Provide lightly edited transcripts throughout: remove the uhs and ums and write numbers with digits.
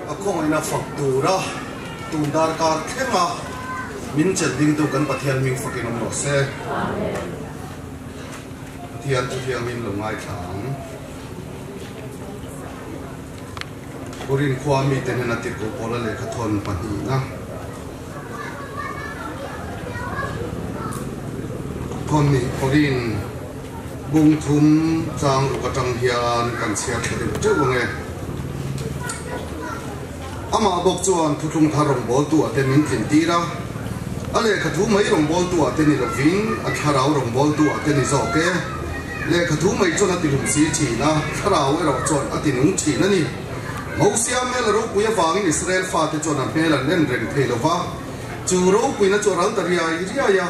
A khawngaihna fak tura tun darkar thlenga min chelh dingtu kan Pathian hming fakin awm rawh se. Pathian chu thiangin lo ngaithla ang. Korin khua mite hnena tirhkoh Paula lehkhathawn pahnihna. Thawn nih Korin bung thum chang ruk atang hian kan chhiar thla deuh teuh ang e. Amah bawk chuan thuthlung thar rawngbawltu ah te min tlin tir a, a lehkha thu mai rawngbawltu ah te ni lovin a thlarau rawngbawltu ah te ni zawk e. Lehkha thu mai chuan a ti hlum si thin a, thlarau erawh chuan a ti nung thin a ni. Mosia hmel a ropui avangin Israel fate chuan a hmel an en reng thei lo va, chu ropuina chu a ral ta riai riai a.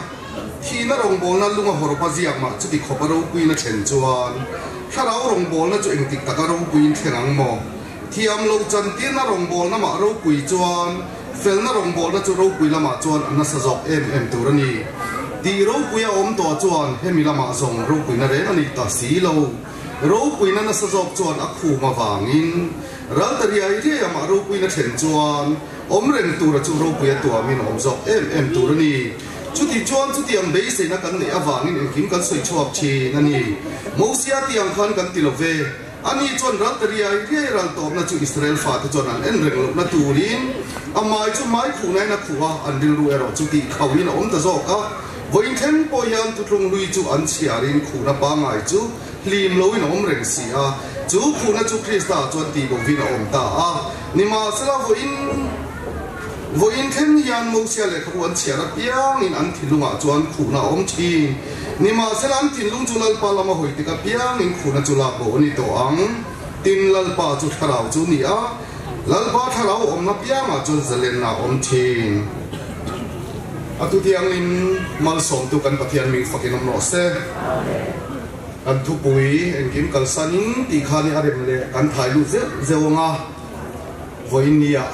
Thihna rawngbawlna lunga hawrawpa ziak mah chuti khawpa ropuina thlen chuan thlarau rawngbawlna chu engtik taka ropuiin thleng ang maw? Thiam lo chantirna rawngbawlna mah ropui chuan felna rawngbawlna chu ropui lamah chuan a nasa zawk em em tur a ni. Tih ropui a awm tawh chuan hemi lamah zawng ropuina reng a ni ta si lo. Ropuina nasa zawk chuan a khum avangin ral ta riai riai a mah ropuina thlen chuan awm reng tura chu ropui a tuamin a awm zawk em em tur a ni. Chuti chuan chutiang beiseina kan neih avangin engkim kan sawi chhuak thin a ni. Mosia tih ang khan kan ti lo ve. Ani chuan ral ta riai riai ral tawpna chu Israel fate chuan an en reng lohna turin a hmai chu hmai khuhnain a khuh a, an rilru erawh chu tih khauhin a awm ta zawk a. Vawiin thleng pawh hian thutlung hlui chu an chhiarin khuhna pangngai chu hlim loin a awm reng si a, chu khuhna chu Krista chuan tih bovin a awm ta a. Nimahsela, vawiin vawiin thleng hian Mosia lehkhabu an chhiar apiangin an thinlungah chuan khuhna a awm thin. Nimahsela, an thinlung chu Lalpa lama hawi tik apiangin khuhna chu lak bo a ni tawh ang. Tin, Lalpa chu thlarau chu ni a, Lalpa thlarau awmna piangah chuan zalenna a awm thin. A tu thiangin malsawmtu kan Pathian ming fakin awm rawh se. Kan thupui engkim kalsanin tih khan i a rem leh kan thai lut zeuh zeuh ang a, vawiin nia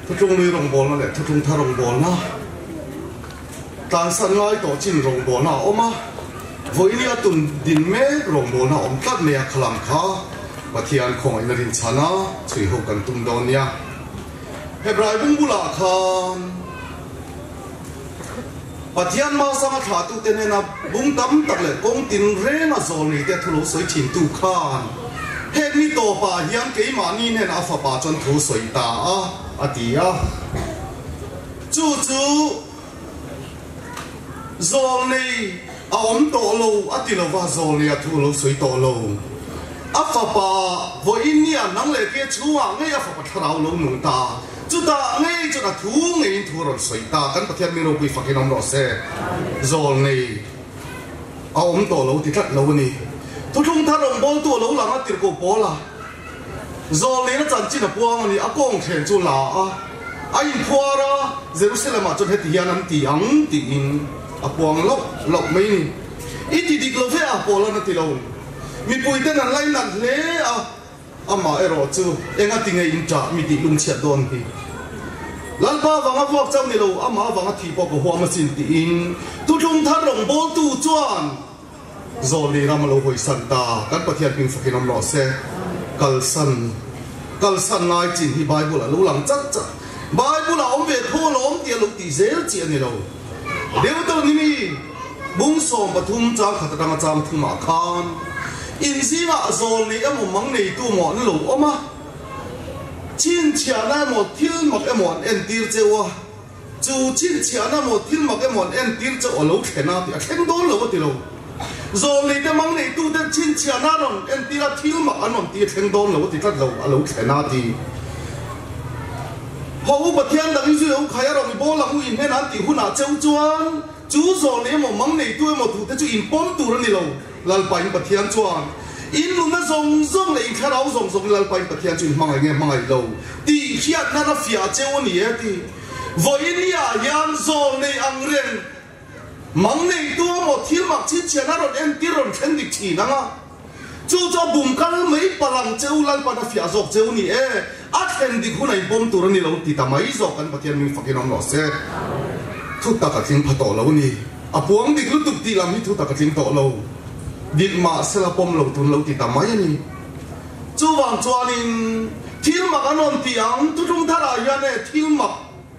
thutlung nui rawngbawlna leh thutlung thar rawngbawlna tlansan ngai tawh chin rawngbawlna a awm a, vawiin nia tun din mek rawngbawlna a awm tlat mai a, khalam kha Pathian khawngaihna rinchhana chhui ho kan tum dawn nia. Hebrai bung bulah khan Pathian hmasanga thlahtute hnena bung tam tak leh kawng tinrenga zawlneite thu lo sawi thintu khan heng ni tawpah hian keimahni hnenah a fapa chuan thu sawi ta a, a ti a. Chu chu zawlnei a awm tawh lo a ti lova, zawlnei a thu lo sawi tawh lo. A fapa vawiin nia nang leh ke chhungah ngei a fapa thlarau lo nung ta. Chutah ngei chuan a thu ngeiin thu a rawn sawi ta. Kan Pathian mi ropui fakin awm rawh se. Zawlnei a awm tawh lo ti tlat lo a ni. Thuthlung thar rawn bawltu a lo lang a tirhkoh pawl a. Zawlneina chanchin a puang a ni. A kawng thleng chu la a, a inphuar a, Jerusalem ah chuan heti hian an ti ang tiin a puang loh loh mai a ni. I ti dik lo ve a, Paula'n a ti lo. Mipuiten an lainat hle a, amah erawh chu enga ti nge in ṭah mi tih lungchhiat dawn hi? Lalpa vanga vuak chauh ni lo, amah vanga thih pawh ka huam asin tiin thuthlung thar rawngbawltu chuan Zawlni ram a lo hawisan ta. Kan Pathian hming fakin awm rawh se. Kalsan, kalsan ngai chin hi Bible a lo lang chat chat. Bible ah awm ve tho alawm tih a lo tih zel chi a ni lo. Deuteronomy bung 13 chang khat atanga chang thumah khan in zingah zawlni emaw mang neitu maw an lo awm a, chhinchhiahna emaw thil mak emaw an entir cheu a, chu chhinchhiahna emaw thil mak emaw an entir cheu a lo thlen a tih a thleng dawn lo a ti lo. Zawlnei te mang neitute chhinchhiahna an rawn entir a, thil mak an rawn ti a thleng dawn lo a ti tlat lo, a lo thlen a ti. Ho u Pathian dang Israel u khai a rawn i bawl ang u in hnenah an tih hunah cheu chuan chu zawlnei emaw mang neitu emaw thute chu in pawm tur a ni lo. Lalpa in Pathian chuan in nunna zawng zawng leh in thlarau zawng zawng in Lalpa in Pathian chu in hmangaih nge hmangaih lo tih hriatna na fiah cheu a ni e ti. Vawiin ni ah hian zawlnei ang reng Mang neitu emaw thil mak chhinchhian a rawn entir rawn thlen dik thin ang a, chu chu a bum kal mai palh ang che u, Lalpan a fiah zawk che u ni e, a thlen dik hun a inpawm tur a ni lo ti ta mai zawk kan Pathian ming fakin awm rawh se. Thu tak a tling pha tawh lo ni. A puang dik lutuk tih lam hi thu tak a tling tawh lo. Dik mah sela pawm lo tun lo ti ta mai a ni. Chuvang chuanin thil. mak an rawn ti ang, Thuthlung Tharah hian e thil mak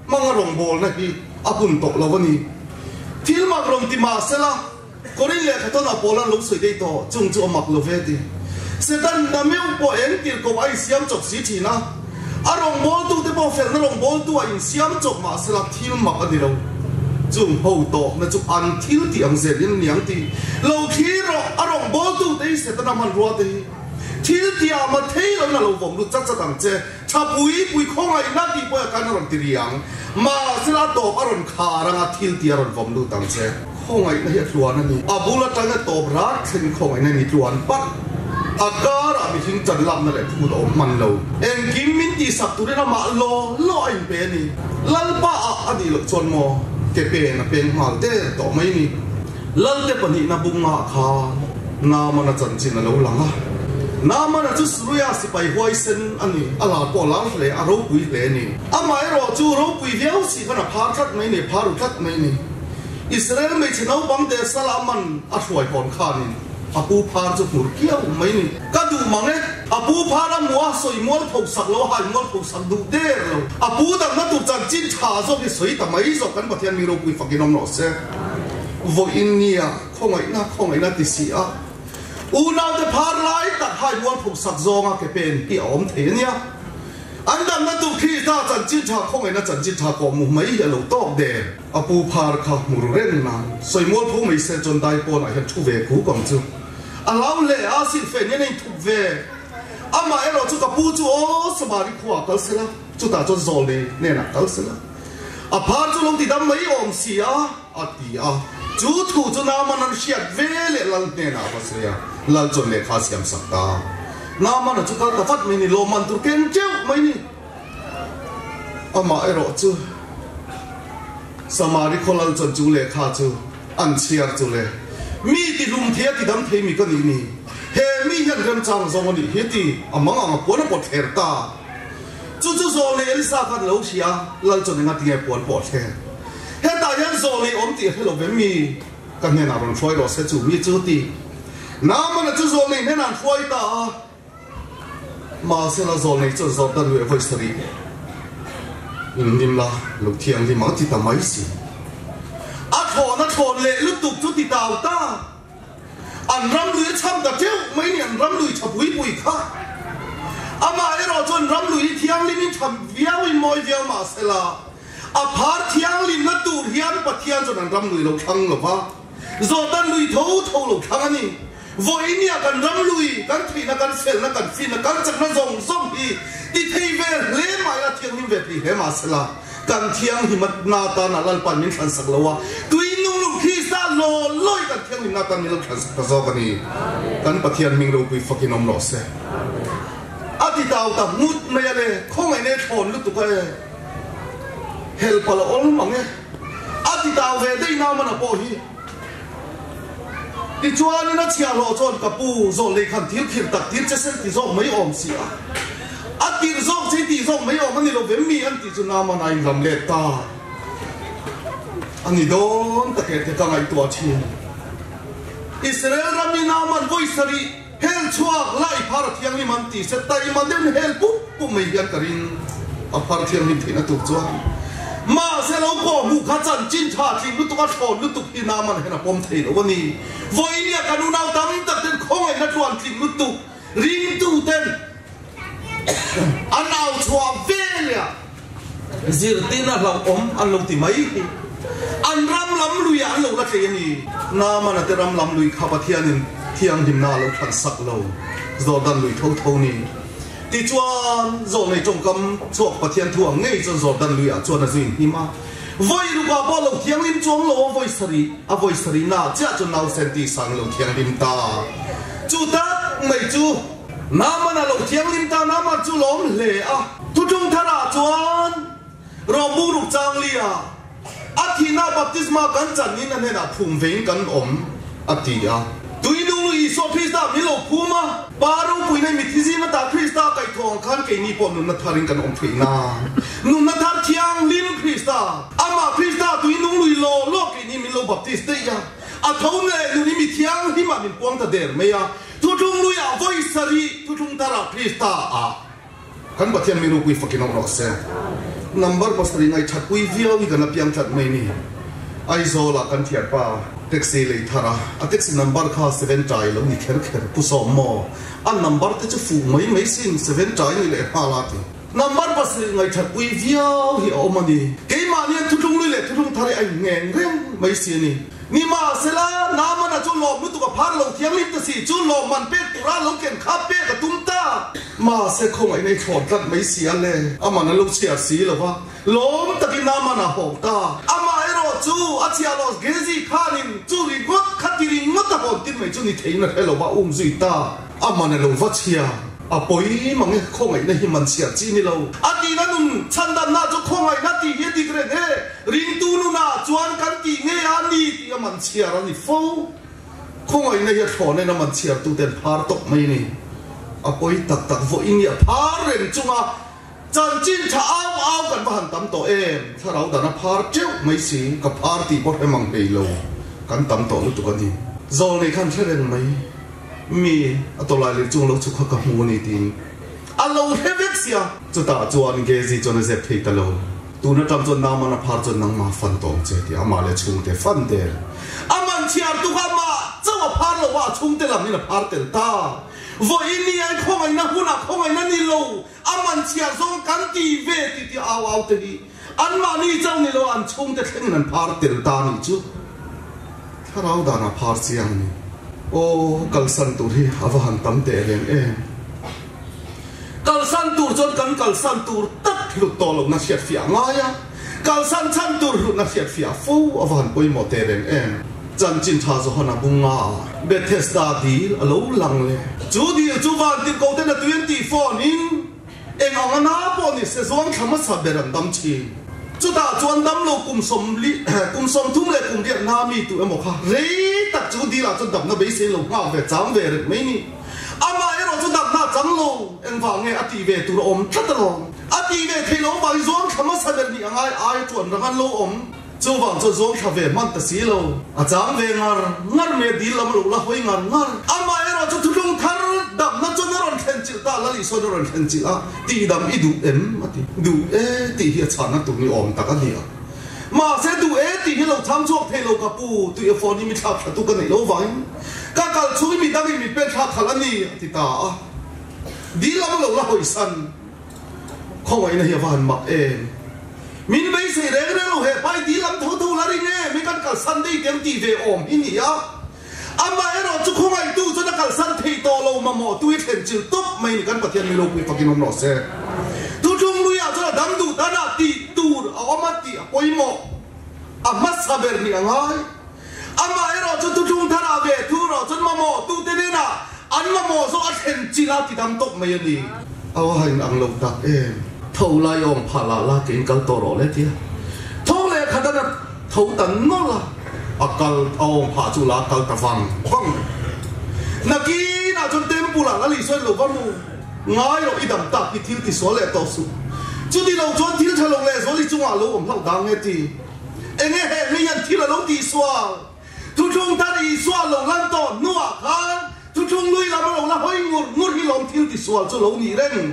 hmanga rawngbawlna hi a hun tawh lo a ni. Thil mak rawn ti mah sela, Korin lehkha tawnah pawl an lo sawi daih tawh, chung chu a mak lo ve ti. Setan na meuh pawh eng tir ko a insiam chawp si thin a, a rawngbawltute pawh felna rawngbawltu a insiam chawp mah sela thil mak a ni lo. Chung ho tawpna chu an thil tih ang zelin niang ti lo thlir rawh, a rawngbawltute hi Setana hmanrua te hi thil tihah ma thei loin a lo vawm lut chat chat ang che, tha pui pui khawngaihna tih pawh a kan a rawn ti ri ang, mahsela a tawp a rawn khar anga thil tih a rawn vawm lut ang che. Khawngaihna hi a tluan a ni. A bul atanga tawp rat thleng khawngaihna ni tluan pat. A karah mihring chan lakna leh phut a awm hman lo. Engkim min tihsak turin amah law law a inpe a ni. Lalpa ah a nih loh chuan maw ke pen a peng nghal der tawh mai ni. Lalte pahnihna bunga khan Naamana chanchin a lo lang a. Naamana chu Suria sipai huaisen a ni. A lar pawh a lar hle, a ropui hle a ni. Amaherawh chu ropui viau si khan a phar tlat mai ni, a phar ru tlat mai ni. Israel hmeichhe naupang te sala man a hruai hawn khanin a pu phar chu hmur kiau mai ni. Ka duh mang e, a pu phar a hmuh a sawi mual pho sak lo, a hai mual pho sak duh der lo. A pu damna tur chanchin tha zawk hi sawi ta mai zawk kan Pathian mi ropui fakin awm rawh se. Vawiin nia khawngaihna khawngaihna ti si a, unaute phar lai tak hai mual pho sak zawnga ke pen hi a awm thei a nia. An damna tur Krista chanchin tha khawngaihna chanchin tha kawh hmuh mai hi a lo tawk der. A pu phar kha hmu ru reng nan sawi mual pho mai se chuan dai pawnah hian thu ve kuk ang chu. A hlau hle a, silhfen hian a inthup ve. Amah erawh chu ka pu chu aw Samari khuaah kal sela, chutah chuan Zawlnei hnenah kal sela. A phar chu lo ti dam mai awm si a, a ti a. Chu thu chu Naaman an hriat ve leh lal hnenah a va sawi a, lal chuan lehkha a siam sak ta. Naaman-a chu kal ta vat mai ni, lawmman tur ken teuh mai ni. Amah erawh chu Samari khaw lal chuan chu lehkha chu an chhiar chu le, Mi ti hlum thei a ti dam thei mi ka nih ni, he mi hian remchang zawng a nih hi ti a mang ang a puan a pawt thler ta. Chu chu Zawlnei Elisa khan a lo hria, lal chuan enga tinge puan pawh a thler. Hetah hian Zawlnei awm tih a hre lo ve mi ka hnenah rawn hruai rawh se chu mi chu ti. Naamana chu Zawlnei hnenah an hruai ta a. Mahsela Zawlnei chuan Jordan lui a vawi sarih in lim la, lo thianghlim ang ti ta mai si. A thlawn a thlawn leh lutuk chu ti tau ta. An ram lui a cham ta teuh mai ni, an ram lui tha pui pui kha. Amah erawh chuan ram lui hi thianghlimin tha viauin mawi viau mahsela a phar thianghlimna tur hian Pathian chuan an ram lui lo thlang lo va, Jordan lui tho tho lo thlang a ni. Vawinia kan ram lui, kan theihna, kan felna, kan finna, kan chakna zawng zawng hi ti thei ve hle mah ila thianghlim ve thei hle mah sela, kan thianghlim na atana Lalpa'n min thlansak lo a, tui nunglum Krista law lawi kan thianghlimna atan min lo thlansak ta zawk a ni. Kan Pathian hming ropui fakin awm rawh se. A ti tau ta nghut mai a le, khawngaih nei thlawn lutuk a e, helpal a awm ang e, a ti tau ve daih Naamana pawh hi. Tichuanin a chhiahhlawh chuan, Ka pu, zawh lei khan thil khirh tak tir che sen ti zawk mai awm si a, a tirh zawk che i tih zawk mai awm a ni lo vem mi? an tih chu Naaman a inlam let ta a ni dawn tak e te ka ngaihtuah thin. Israel rami Naaman vawi sarih hel chhuak la i phar a thianghlim an ti se taima deuhin hel pup pup mai hian ka ring a phar thianghlim theihna tur chuan mahse lo pawh hmuh kha chanchin tha tling lutuk a thlawn lutuk hi Naaman hian a pawm thei lo a ni. Vawinia kan unau tam tak ten khawngaihna tluan tling lutuk ringtu ten an au chhuah veleh Zirtirna hlauhawm an lo ti mai hi an ram lam luiah an lo la tlei a ni. Naamana te ram lam lui kha Pathianin thianghlimna a lo thlan sak lo, Jordan lui tho tho ni. Tichuan, Zawlnei tawngkam chhuak Pathian thu ang ngei chuan Jordan luiah chuan a zuin hnim a. Vawi rukah pawh a lo thianghlim chuang lo a, vawi sarih, a vawi sarihnaah chiah chuan nausen tihsang lo thianghlim ta. Chu tak mai chu. Naaman a lo thianghlim ta, Naaman chu lawm hle a. Thutlung tharah chuan Rawhbuk ruk chang lia a thihna baptisma kan chanin a hnenah phum vein kan awm, a ti a. Tui nung lu Isua Krista min lo phum a, Pa ropuina mitthi zinga ta Krista kaihthawh ang khan keini pawh nunna tharin kan awm theih nan. Nunna thar thianghlim Krista, amah Krista tui nung lui law law keini min lo baptis daih a, a tho leh nun i mi thianghlimah min puang ta der mai a. Thutlung luiah vawi sarih thutlung tharah Krista ah. Kan Pathian mi ropui fakin awm rawh se. Number pasarih ngaihthat pui viau hi kan la piang tlat mai ni. Aizawl-ah kan thianpa taxi lei thar a, a taxi number kha Seventai lo ni kher kher pu sawm maw? A number te chu fuh mai mai sin Seventai ni leh nghal a ti. Number pasarih ngaihthat pui viau hi a awm a ni. Keimahni an thuthlung lui leh thuthlung thar hi a inngheng reng mai si a ni. Nimahsela, Naamana chu lawm lutuk a phar lo thianghlim ta si chu lawmman pek tura lo ken kha pek a tum ta. Mahse, khawngaihna i thlawt tlat mai si a le, aman a lo chhiar si lo va, lawm takin Naamana a hawng ta. Amaherawh chu a chhiah loh Gezi khanin chu ringawt kha ti ringawt a hawn tir mai chu ni theiin a hre lo va, a um zui ta. Aman a lo va chhia. A pawi mang e, khawngaihna hi man chhiar chi ni lo. A tihna nun chhandanna chu khawngaihna tih hi a dik reng e. Ringtu nunah chuan kan tih ngei a ni tih a man chhiar a ni fo. Khawngaihna hi a thlawhna in a man chhiar tute an phar tawp mai a ni. A pawi tak tak vawiin hi a phar reng chunga chanchin tha au au kan va han tam tawh em. Thlarau dan a phar teuh mai si, ka phar tih pawh hre mang hlei lo kan tam tawh lutuk a ni. Zawl nei khan hre reng mai. Mi a tawlai leh chung lo chu kha ka hmu a ni tiin a lo hre vek sia. Chutah chuan Gezi chuan a zep thei ta lo. Tun atang chuan Naaman a phar chuan nangmah fan tawng che tih amah leh chhungte fan der. A man chhiar tuk a mah chauh a phar lo a, a chhungte lam in a phar tel ta. Vawiin ni ai khawngaihna hunah khawngaihna ni lo, a man chhiar zawng kan ti ve tih tih au au te hi anmahni chauh ni lo a an chhungte thlengin an phar tel ta nih chu. Thlarau dan a phar chiang a ni. Aw, kalsan tur hi a va han tam teh reng em. Kalsan tur chuan kan kalsan tur tak hlut tawh lohna hriatfiah a ngai a, kalsan chhan tur hlutna hriatfiah fo a va han pawimawh teh reng em. Chanchin tha Johana bunga ah Bethesda dil a lo lang leh. Chu dil chu vantirhko ten a tui an tih phone in Eng ang a na pawh ni se zuang thla hmasa ber an dam thin. Chutah chuan damlo kum sawmli, kum 30 leh kum riat na mi tu emaw kha rei tak chu dilah chuan damna beisei lo nghak ve chang ve reng mai ni. Amah erawh chu damna a chang lo, engvang nge a tih ve tur a awm tlat alawm. A tih ve theih loh avangin zuang thla hmasa ber nih a ngai ai chuan rang an lo awm. Chuvang chuan zuang thla ve hman ta si lo. A chang ve ngar ngar mai a, dil lam a lo la hawi ngar ngar. Amah erawh chu thuthlung thar damna chuan a rawn thlen chilh ta, Lal Isuan a rawn thlen chilh a, Tihdam i duh em? a ti. Duh e tih hi a chhanna tur ni awm tak a ni a. Mahse duh e tih hi lo chhang chhuak thei lo ka pu, tui a phone hi mi thlak thla tu ka neih lo vangin ka kal chhungin mi dangin mi pen thlak khalh a ni, a ti ta a. Dil lam a lo la hawi san. Khawngaihna hi a va han mak em? Min beisei reng reng lo he pai dil lam tho tho la ring em hi kan kalsan dei tiang tih ve awm hi ni a. Amaherawh chu khawngaihtu chuan a kalsan thei tawh lo mamawh tu hi thlen chilh tawp mai ni kan Pathian mi ropui fakin awm rawh se. Thutlung luiah chuan a dam duh danah tih tur a awm a tih a pawimawh. A hmasa ber nih a ngai. Amaherawh chu thutlung tharah ve thu erawh chuan mamawh tute hnenah an mamawh zawk a thlen chilh a ti dam tawp mai a ni. Aw a in ang lo tak em? Tho lai awm phah lah la keiin kal tawh rawh le tia tho leh khat a tho ta nawlh a, a kal a awm phah chu la kal ta vang vang mai. Nakinah chuan temple ah Lal Isua in lo va mu ngai rawh i dam tak hi thil ti sual leh tawh suh. Chuti lo chuan thil tha lo leh zual i chungah lo awm hlauh dang nge ti. Enge he mi hian thil a lo tih sual? Thuthlung thar Isua lo lan tawh hnuah khan thuthlung lui lam a lo la hawi ngur ngur hi lawm thil tisual chu lo nih reng.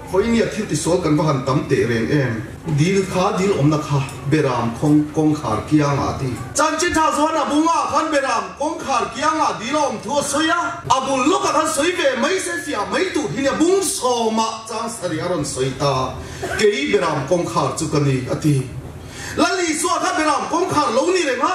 Hawi nia thil tisual kan va han tam teh reng em? Dil kha dil awmna kha Beram khawng kawngkhar kiangah a ti. Chanchin tha chuan a bungah khan Beram kawngkhar kiangah dil a awm thu a sawi a, a bul lawkah khan sawi ve mai se fiah mai tur hi nia bung sawmah chang sarih a rawn sawi ta. Kei Beram kawngkhar chu ka ni a ti. Lal Isua kha Beram kawngkhar lo ni reng a,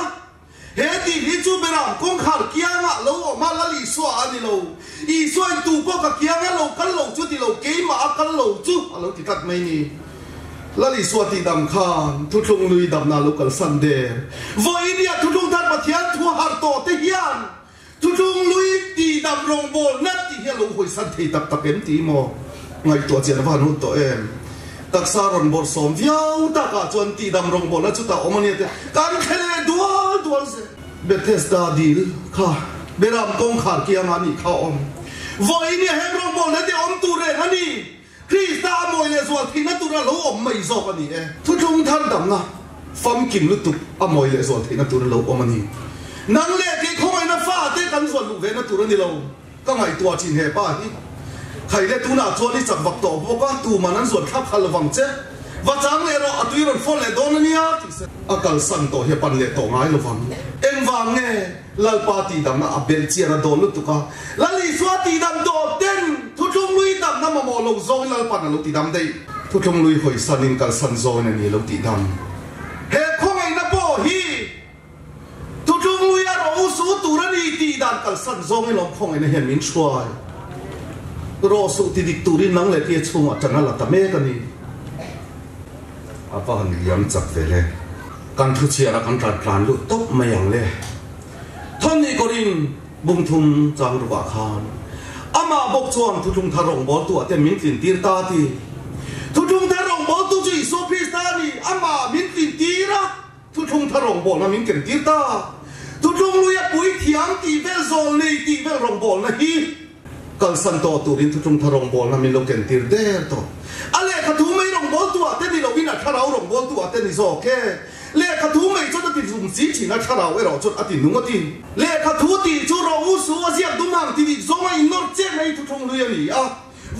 he tih hi chu Beram kawngkhar kiangah lo awm a, Lal Isua a ni lo. Isua in tu pawh ka kianga lo kal lo chu ti lo, keimah a kal lo chu a lo ti tlat mai ni. Lal Isua tih dam khan thuthlung lui damna lo kalsan der. Vawiin nia thuthlung thar Pathian thu har tawh te hian Thuthlung lui tih dam rawngbâwl nat tih hi a lo hawisan thei tak tak em tih maw? Ngaihtuah chian a va han hun tawh em? Taksa rawn bawrh sawm viau takah chuan tih dam rawngbâwlna chu tah awm a nia tih kan thle leh dual dual zel. Bethesda dil kha Beram kawngkhar kiangah nih kha a awm. Vawiin hi heng rawngbâwlna te awm tur reng a ni. Krista a mawi leh zual theihna tura lo awm mai zawk a ni e. Thuthlung thar damna famkim lutuk a mawi leh zual theihna tura lo awm a ni. Nang leh kei khawngaihna fate kan zual luh vena tur a ni lo. Ka ngaihtuah thin he pa hi. Thai le tunah chuan i chak vak tawh bawk a, tuman an zuan thlap hal lovang che. Va chang leh rawh, a tui rawn fawn leh dawn a nia tih se. A kalsan tawh hi a pan leh tawh ngai lovang. Engvang nge Lalpa tihdamna a belh chian a dawn lutuk a, Lal Isua tihdam tawh ten thuthlung lui damna mamawh lo zawngin Lalpa'n a lo tidam daih. Thuthlung lui hawisanin kalsan zawngin a ni a lo tihdam. He khawngaihna pawh hi Thuthlung lui a rawh u su tur a ni tih dan kalsan zawngin lawm khawngaihna hian min hruai. Rawh suh ti dik turin nang leh tia chhungah ṭan a la ta mek a ni. A va han liam chak ve le. Kan thu chhiarah kan tlan tlan lut tawp mai ang le. Thawn ni kawrin bungthum chang rukah khan amah bawk chuan thuthlung thar rawngbawltuah te min tlin tir ta ti. Thuthlung thar rawngbawltu chu Isua Krista a ni, amah min tlin tir a. Thuthlung thar rawngbawlna min ken tir ta. Thuthlung lui a pui thiam tih vel zawl nei tih vel rawngbawlna hi kalsan tawh turin thuthlung thar rawngbawlna min lo ken tir der tawh. A lehkha thu mai rawngbawltu ah te ni loin a thlarau rawngbawltu ah te ni zawk e. Lehkha thu mai chuan a ti zum si thin a, thlarau erawh chuan a ti nung a ti. Lehkha thu tih chu rawh u su a ziak dum ang ti dik zawnga innawr chen na hi thuthlung lui a ni a.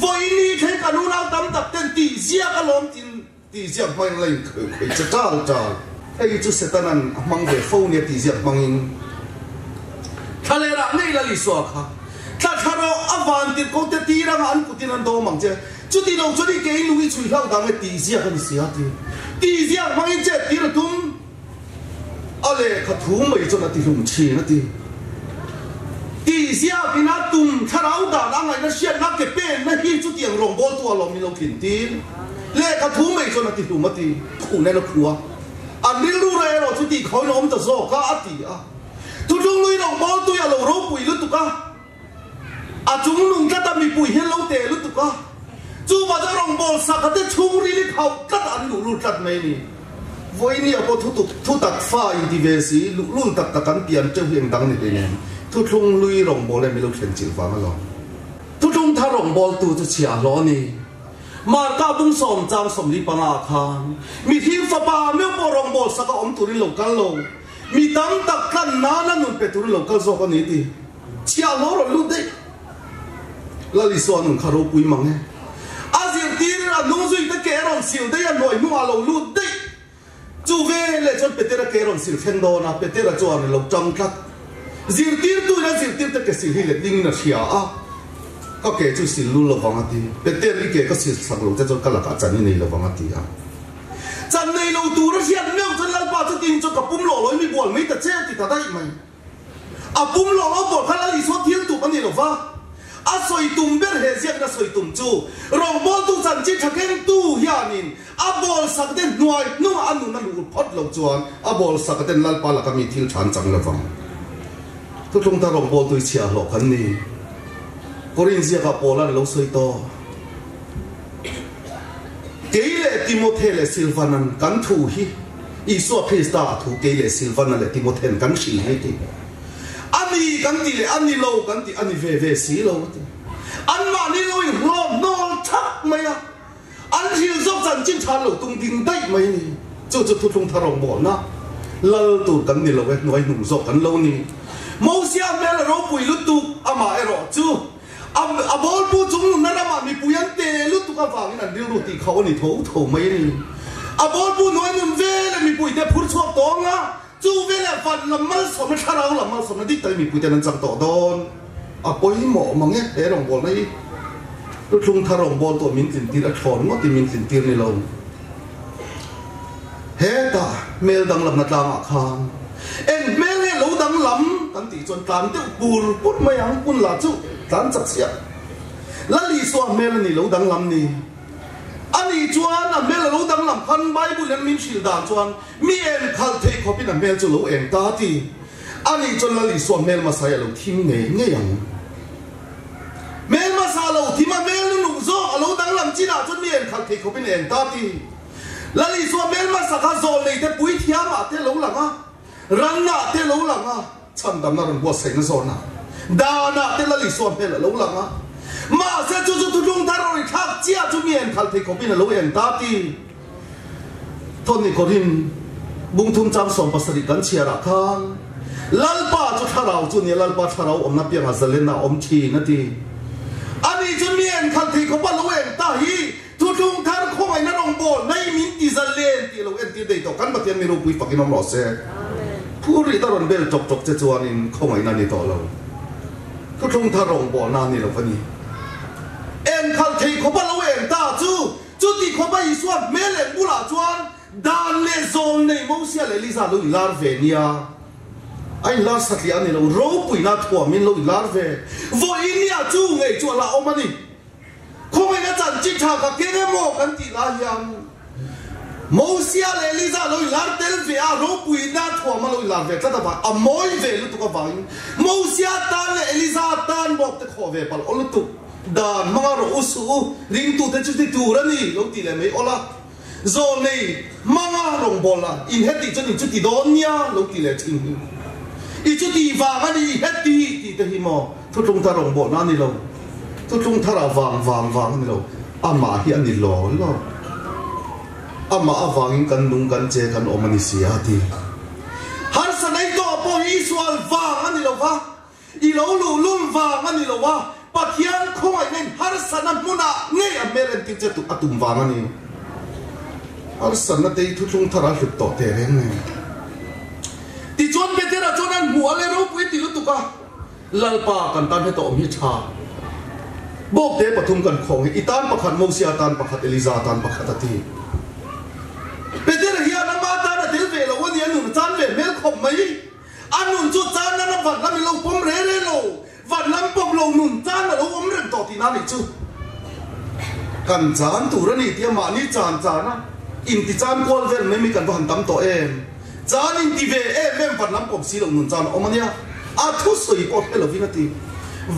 Vawiin ni thleng kan unau tam tak ten tih ziak alawm tin Tih ziak hmangin la inkhawih che ṭal ṭal. Hei chu Setanan a hmang ve fo nia tih ziak hmangin Thlalerah ngei Lal Isua kha thla thla rawh, a van tirh ko te tir anga an kutin an dawm ang che. Chuti lo chuan i ke i lung i chhui hlauh dang e tih ziak a ni si a ti. Tih ziak hmangin chet tir a tum. A lehkha thu mai chuan a ti hlum thin a ti. Tih ziakin a tum thlarau dan a ngaihna hriatna ke penna hi chutiang rawngbawltu a lawm in lo thlin tir. Lehkha thu mai chuan a ti hlum a ti. Khu nen a khu a. An rilru reh erawh chu tih khawiin a awm ta zawk a a ti a. Thutlunglui rawngbawltui a lo ropui lutuk a. A chung nung tlat a mipui hian lo teh lutuk a, chuvah chuan rawngbâwl sakha te chhungril i khauh tlat an luhlul tlat mai a ni. Vawinia pawh thu tuk thu tak fa inti ve si, luhlul tak tak an pian teuh hi engdang ni hlei nen, thuthlung lui rawngbâwl em i lo thlen chilh vang alawm. Thuthlung thar rawngbâwltu chu chhiah hlawh a ni. Marka bung sawm chang 45 ah khan mihring fapa meuh pawh rawngbâwl saka awm turin lo kal lo, mi tam tak tlan nana nun pe turin lo kal zawk a ni ti. Chhiah hlawh rawn lut daih. Lal Isua nun kha ropui mang e. A zirtir a hnung zui te ke rawn sil daih a hnuai hnungah lo lut daih. Chu veleh chuan Petera ke rawn sil thleng dawn a, Petera chuan a lo tang tlat. Zirtirtu in a zirtirte ke sil hi let dingin a hria a, Ka ke chu sil lul lovang a ti. Peter i ke ka sil sak lo che chuan ka lakah chan i nei lovang a ti a. Chan nei lo tur a hriat meuh chuan Lalpa chutin chuan ka pum lawh lawin mi bual mai ta che a ti ta daih mai. A pum lawh lo pawh kha Lal Isua thil tum a ni lo va, a sawi tum ber he ziakna sawi tum chu rawngbawltu chanchin tha kengtu hianin a bawlsak te hnuai hnungah a nun a luh phawt lo chuan a bawlsak ten Lalpa laka mi thil tha an chang lo vang. Thuthlung ta rawngbawltu i chhiah hlawh kan ni. Korin ziakah Paula'n lo sawi tawh. Kei leh Timothe leh Silvanan kan thu hi Isua Krista a thu kei leh Silvana leh Timothe'n kan hrilh hi ti. A ni kan ti leh a ni lo kan ti a ni ve ve si lo a ti. Anmahni lo in hlawm hnawl thak mai a, an hrilh zawk chanchin tha lo tung ding daih mai a ni. Chu chu thuthlung thar rawngbawlna lal tur kan ni lo e, hnuai hnung zawk kan lo ni. Mosia hmel a ropui lutuk, amah erawh chu a bawlpu chung nunna ramah mipui an te lutuk avangin an rilru tih khauh a ni tho tho mai a ni. A bawlpu hnuai nun veleh mipuite phur chhuak tawng a, chu veleh van lam malsawmna, thlarau lam malsawmna dik takin mipuiten an chang tawh dawn. A pawimawh mang e, he rawngbawlna hi Thuthlung thar rawngbâwl tawh min tlintir a thlawn ngawtin min tlintir ni lo. Hetah hmel danglamna tlangah khan eng hmel nge lo danglam kan tih chuan tlan deuh pur pur mai ang, hun lah chu tlan chak chiah. Lal Isua hmel a ni lo danglam ni. Ani chuan a hmel a lo danglam khan Bible in min hrilh dan chuan mi eng khalh theih khawpin a hmel chu lo eng ta a ti. Ani chuan Lal Isua hmel hmasa hi a lo thim ngei ngei ang. Hmel hmasa lo thim a hmel nu nung zawk a lo danglam chinah chuan mi eng khalh theih khawpin a eng ta a ti. Lal Isua hmel hmasa kha zawl nei te pui thiamah te lo lang a, ranah te lo lang a, chhandamna rawn buatsaihna zawnah, danah te Lal Isua hmel a lo lang a. Mahse chu chu thuthlung thar rawn thlak chiah chu mi en khalh thei khawpin a lo en ta ti. Thawhni Korin bungthum chang 17 kan chhiarah khan Lalpa chu thlarau chu nia, Lalpa thlarau awmna piangah zalenna a awm thin a ti. Ani chu mi en. khalh thei khawpa lo eng ta hi Thuthlung thar khawngaihna rawngbawl nei min ti zalen tih a lo entir daih tawh. Kan Pathian mi ropui fakin awm rawh se. Phur rih ta rawn bel tawk tawk che chuanin khawngaihna a ni tawh lo. Thuthlung thar rawngbawlna a ni lo va ni. Eng khalh thei khawpa lo eng ta chu, chuti khawpa Isua hmel leh bulah chuan dan leh zawl nei Mosia leh Eliza lo inlar ve nia. A inlar satliah a ni lo, ropuina thuamin lo inlar ve. Vawiin nia chu ngei chu a la awm a ni. Khawngaihna chanchin tha ka keng emaw kan tih lai hian Mosia leh Eliza lo inlar tel ve a, ropuina thuam a lo inlar ve tlat avang, a mawi ve lutuk avangin Mosia tan leh Eliza tan bawk te khawh ve palh aw lutuk. Dan hmanga rawh u suh u, ringtute chu ti tur a ni lo tih leh mai awl a, Zawlnei hmanga rawngbawlh la in heti chuan in chuti dawn nia lo ti leh thin hi. I chuti vang a ni i heti tih te hi maw thutlung thar rawngbawlhna a ni lo. Thutlung tharah vang vang vang a ni lo. Amah hi a ni law law. Amah avangin kan nung kan che kan awm a ni si a ti. Harsa nei tawh pawh hi i sual vang a ni lo va. I lo luhlul vang a ni lo a, Pathian khawngaihna in harsatna hmunah ngei a hmel entir che a tum vang a ni. Harsatna te hi thuthlung thar a hlut tawh teh reng nen. Tichuan Petera chuan an hmuh a le ropui ti lutuk a, Lalpa kan tan heta awm hi tha. Bawkte pathum kan khawng hi i tan pakhat, Mosia tan pakhat, Eliza tan pakhat a ti. Petera hian ama tan a tel ve lo a ni, a nun a chan ve hmel khawp mai. A nun chu chan nana van lam i lo pawm re re lo, van lam pawm lo nun chan a lo awm reng tawh tihna a nih chu. Kan chan tur a ni tia mahni chan chan a inti chan kual vel mai mai kan va han tam tawh em. Chan inti ve em em van lam pawm si lo nun chan a awm a nia. A thusawi pawh hre lovin a ti.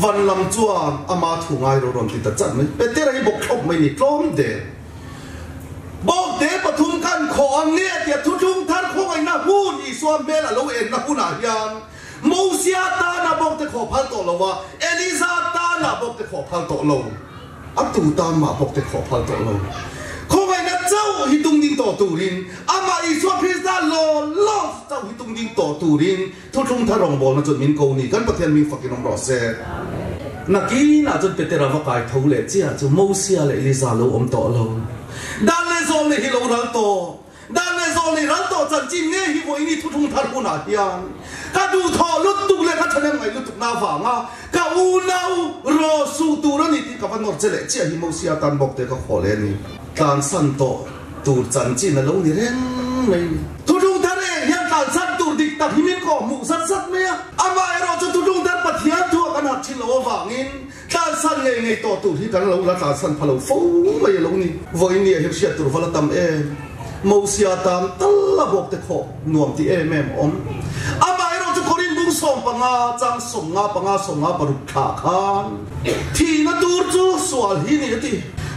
Van lam chuan ama thu ngai ro rawn ti ta chat mai. Petera hi bawk thlawp mai ni tlawm der. Bawkte pathum kan khaw ang nge tia thuthlung thar khawngaihna hun Isua hmel a lo enna hunah hian Mosia tana bawkte khaw phal tawh lo a, Eliza tana bawkte khaw phal tawh lo, a tu tan mah bawkte khaw phal tawh lo. Khawngaihna chauh hi tung ding tawh turin, amah Isua Krista law law chauh hi tung ding tawh turin Thuthlung thar rawngbawlna chuan min ko ni, kan Pathian min fakin awm rawh se. Nakinah chuan Petera va kai tho leh chiah chu Mosia leh Eliza lo awm tawh lo. Dan leh zawl nei hi lo ral tawh. Dan leh zawl nei ral tawh chanchin nge hi vawiin thuthlung thar hunah hian ka duhthawh lutuk leh ka thahnem ngaih lutuk na avanga ka unau raw suh tur a ni tih ka va nawr che leh chiah hi Mosia tan bawk te ka khaw leh a ni. Tlansan tawh tur chanchin a lo ni reng mai ni. Thuthlung thar eng hian tlansan tur dik tak hi min kawh hmuh zat zat mai a. Amaherawh chu thuthlung thar Pathian thuah kan harh thin loh avangin tlansan ngei ngei tawh tur hi kan lo la tlansan pha lo fo mai a lo ni. Vawiin ni ah hian hriat tur va la tam em? Mosia tan tal a bawk te khawh nuam ti em em awm. Amaherawh chu Korin bung 15 chang 55 56 thlah khan thihna tur chu sual hi ni a ti.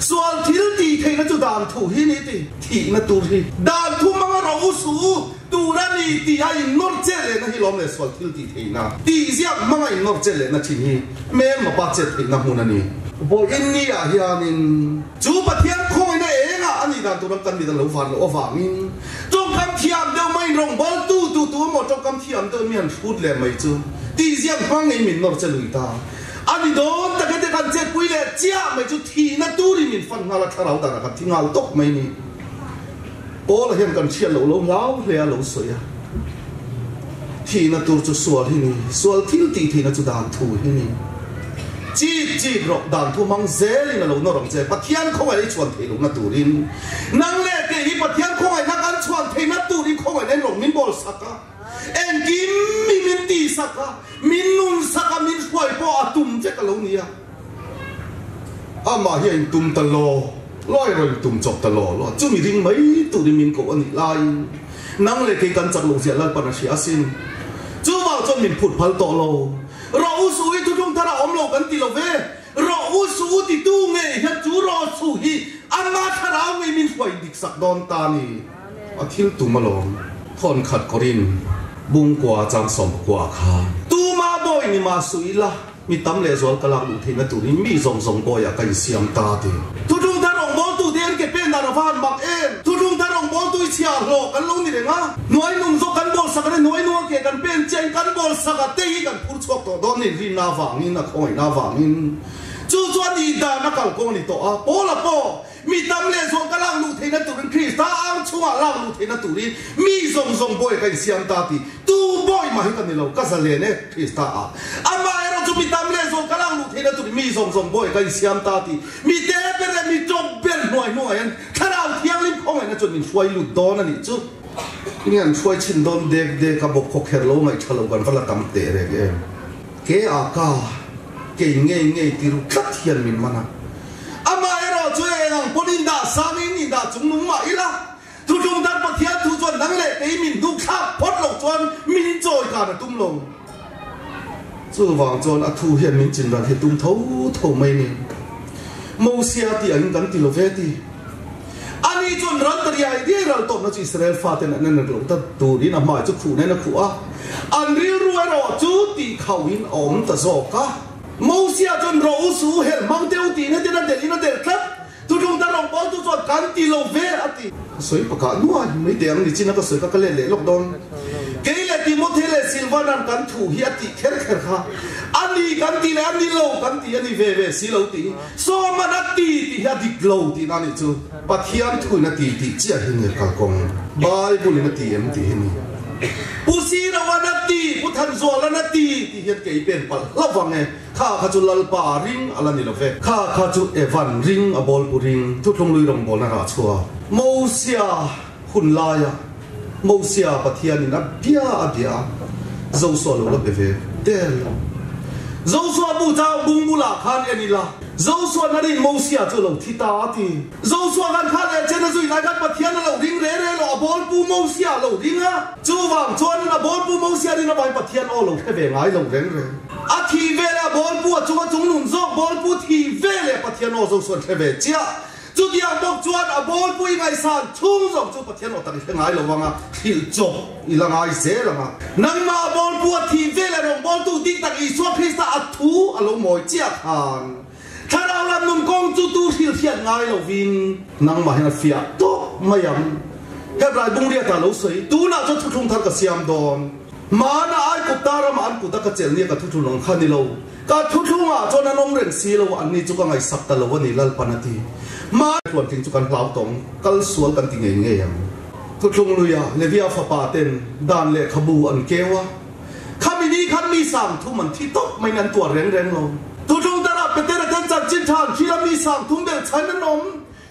Sual thil tih theihna chu dan thu hi ni a ti. Thihna tur hi dan thu hmanga ro u suh u tur a ni tih a innawr chet lehna hi lawm leh sual thil tih theihna tih ziak hmanga innawr chet lehna thin hi hmelma pa chet theihna hmun a ni. Vawiin ni ah hianin chu Pathian khawngaihna engah a nih dan tur ang kan mit a lo van loh avangin tawngkam thiam deuh mai rawngbawltu tu tu emaw tawngkam thiam deuh mi han hrut leh mai chu tih ziak hmang ngei min nawr che lui ta a ni dawn tak hete kan chetpui leh chiah mai chu thihna turin min fan nghal a thlarau danah kan thi nghal tawp mai ni. Paula hian kan hriat loh lo hlau hle a lo sawi a, thihna tur chu sual hi ni, sual thil tih theihna chu dan thu hi ni. Chik chik rawh, dan thu hmang zelin a lo nawr ang che, Pathian khawngaih i chhuan theih lohna turin. Nang leh kei hi Pathian khawngaihna kan chhuan theihna turin khawngaihna in rawng min bawl sak a, engkim mi min tih sak a, min nun sak a, min hruai pawh a tum vek a lo ni a. Amah hi a intum ta law law a rawn intum chawp ta law law. Chumi ring mai turin min koh a nih laiin nang leh kei kan chak loh ziah Lalpan a hria asin. Chuvang chuan min phut phal tawh lo. Rawh u suh hi thuthlung thar a awm lo kan ti lo ve. Rawh u suh u titu ngei hian chu rawh suh hi ama thlarau ngei min hruai dik sak dawn ta a ni. A thil tum alawm. Thawn khat kawrin bungkua chang sawmpakua khan tuma bawi ni mah suh ila. Mi tam leh zual ka lak luh theihna turin mi zawng zawng bawiah ka insiam ta ti. Thuthlung thar rawngbawltu te an ke pen dan a va han mak em! Thuthlung thar rawngbawltu i chhia hlawh kan lo ni reng a, hnuai nung zawk kan bawl sak a ni, hnuai nunga ke kan pen chiahin kan bawl sak a, te hi kan phur chhuak tawh dawn ni, rinna avangin, a khawngaihna avangin. Chu. Chu chu a nih dan a kalkawng a ni tawh a. Paula pawh mi tam leh zual ka lak luh theihna turin Krista ang chungah lak luh theihna turin mi zawng zawng bawi ka insiam ta ti. Tu bawi mah hi ka ni lo, ka zalen e Krista ah. Amaherawh chu mi tam leh zual ka lak luh theihna turin mi zawng zawng bawi ka insiam ta ti. Mi te ber leh mi tawp ber hnuai hnuai hian Thlarau Thianghlim khawngaihna chuan min hruai lut dawn a nih chu. Nge an hruai chhin dawn dek dek a bawk khawkher lo ngaihṭha lo kan va la tam teh reng em. Ke a ka kei ngei ngei ti ru tlat hian min man a. Amaherawh chu eng ang pawn in dah sang in in dah chung nung mah ila, Thutlung dan Pathian thu chuan nang leh kei min hnuk thlak phawt loh chuan min chawi kan a tum lo. Chuvang chuan a thu hian min chin ran hi tum tho tho mai ni. Mosia tih angin kan ti lo ve ti. Ani chuan ral ta riai riai ral tawpna chu Israel faten an en loh ta turin a hmai chu khuh nen a khuh a, an rilru erawh chu tih khauhin a awm ta zawk a. Mosia chuan rawh u suh u helh hmang teh u tih hnetin a delh in a delh tlat. Thutlung ta rawng pawl tu chuan kan ti lo ve a ti. Ka sawi pakah nuai mai teh ang nichin a ka sawi kha ka let leh lawk dawn. Kei leh Timothy leh Silvana'n kan thu hi a tih kher kher kha a ni kan ti leh a ni lo kan ti a ni ve ve si lo tih hi Sawman a ti tih hi a dik lo tihna a nih chu. Pathian thuin a ti tih chiah hi nia kalkawng Bible in a ti em tih hi ni. Pu Sirawan a ti, Pu Thanzualan a ti tih hian kei pen palh hlauh vang e. Kha kha chu Lalpa ring a la ni lo ve. Kha kha chu Evan ring a bawlpu ring thuthlung lui rawngbawlna rah chhuah. Mosia hun laia Mosia Pathianin a bia a bia a, Josua lo la be ve der lo. Josua bu chau bung bulah khan en ila, Josua na rin Mosia chu a lo thi ta a ti. Josua khan kha leh chen a zui lai khan Pathian a lo ring re re lo, a bawlpu Mosia a lo ring a. Chuvang chuanin a bawlpu Mosia rin avangin Pathian aw lo hre ve ngai lo reng reng. A thih ve leh a bawlpu a chunga chung nun zawk bawlpu thih ve leh Pathian aw zo sawn hre ve chiah. Chutiang bawk chuan a bawlpu i ngaihsan chhung zawk chu Pathian aw tak i hre ngai lo ang a, hrilh chawp i la ngai zel ang a. Nangmah a bawlpu a thih ve leh rawngbawltu dik tak Isua Krista a thu a lo mawi chiah khan Thlarau lam nun kawng chu tu hrilh hriat ngai lovin nangmah hian a fiah tawp mai ang. Hebrai bungriatah lo sawi, Tunah chuan thuthlung thar ka siam dawn. Hmana Aigupta rama an kut a ka chelh nia ka thuthlung ang kha ni lo. Ka thuthlungah chuan an awm reng si lo a, anni chu ka ngaihsak ta lo a ni, Lalpan a ti. Hmana tluantling chu kan hlau tawng, kal sual kan ti ngei ngei ang. Thuthlung luia Levia fapa ten dan lehkhabu an keu a, khami ni khan mi sang thum an thi tawp maiin an tuar reng reng lo. Thuthlung darah Petera ten chanchin tha an hrilh a, mi sang thum belh chhan an awm.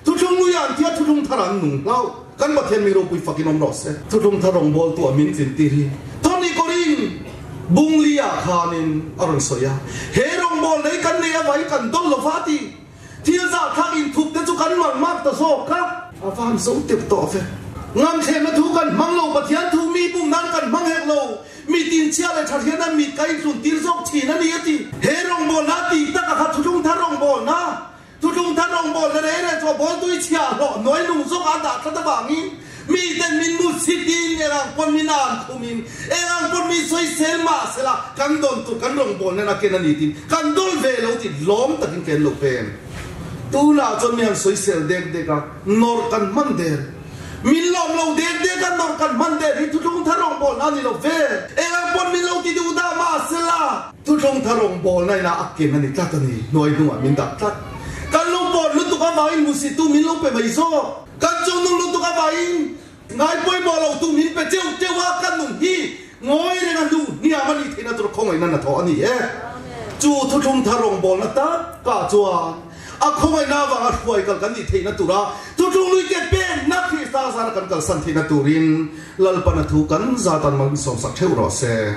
Thuthlung lui an tia thuthlung thar an nung hlauh. Kan Pathian mi ropui fakin awm rawh se. Thuthlung thar rawngbâwl tu a min tlin tir hi Tony Korin Bungli-ah khanin a rawn sawi a. He rawngbâwl nei kan nei avangin kan dawl lo va ti. Thil zahthlak inthup te chu kan mal mak ta zawk a. A va han zo tep tawh ve. Ngamthlehna thu kan hmang lo, Pathian thu mi bum nan kan hmang hek lo. Mi tinchhia leh tha hian an mit ka intlun tir zawk thin a ni a ti. He rawngbâwlna tih taka kha thuthlung thar rawngbâwlna Thutlung thar rawngbâwl na reng reng chu a bawl tui chhia hlawh hnuai lung zawk a dah tlat avangin miten min mu sitin eng ang pawn min an khumin eng ang pawn min sawisel mah sela kan dawn tur kan rawngbâwl nen a ken a ni tiin kan dawl ve lo tih lawm takin ka en lo pen. Tunah chuan mi han sawisel dek dek a, nawrh kan hman der. Min lawm lo dek dek a, nawrh kan hman der hi thuthlung thar rawngbâwl na a ni lo ve. Eng ang pawn min lo ti duh dah mah sela. Thuthlung thar rawngbawlna inah a ken a ni tlat a ni, hnuai hnungah min dah tlat. Kan lungpawn lutuk avangin hmuhsittu min lo pe mai zawk. Kan chungnung lutuk avangin ngai pawimawh lotu min pe teuh teuh a, kan nung hi ngawi reng a hnu hniam a nih theihna tur khawngaihna hnathawh a ni e. Chu thuthlung thar rawngbawlna takah chuan a khawngaihna avanga hruai kal kan nih theihna tura thuthlung luite penna Krista zara kan kalsan theihna turin Lalpana thu kan zatan malsawmsak theuh rawh se.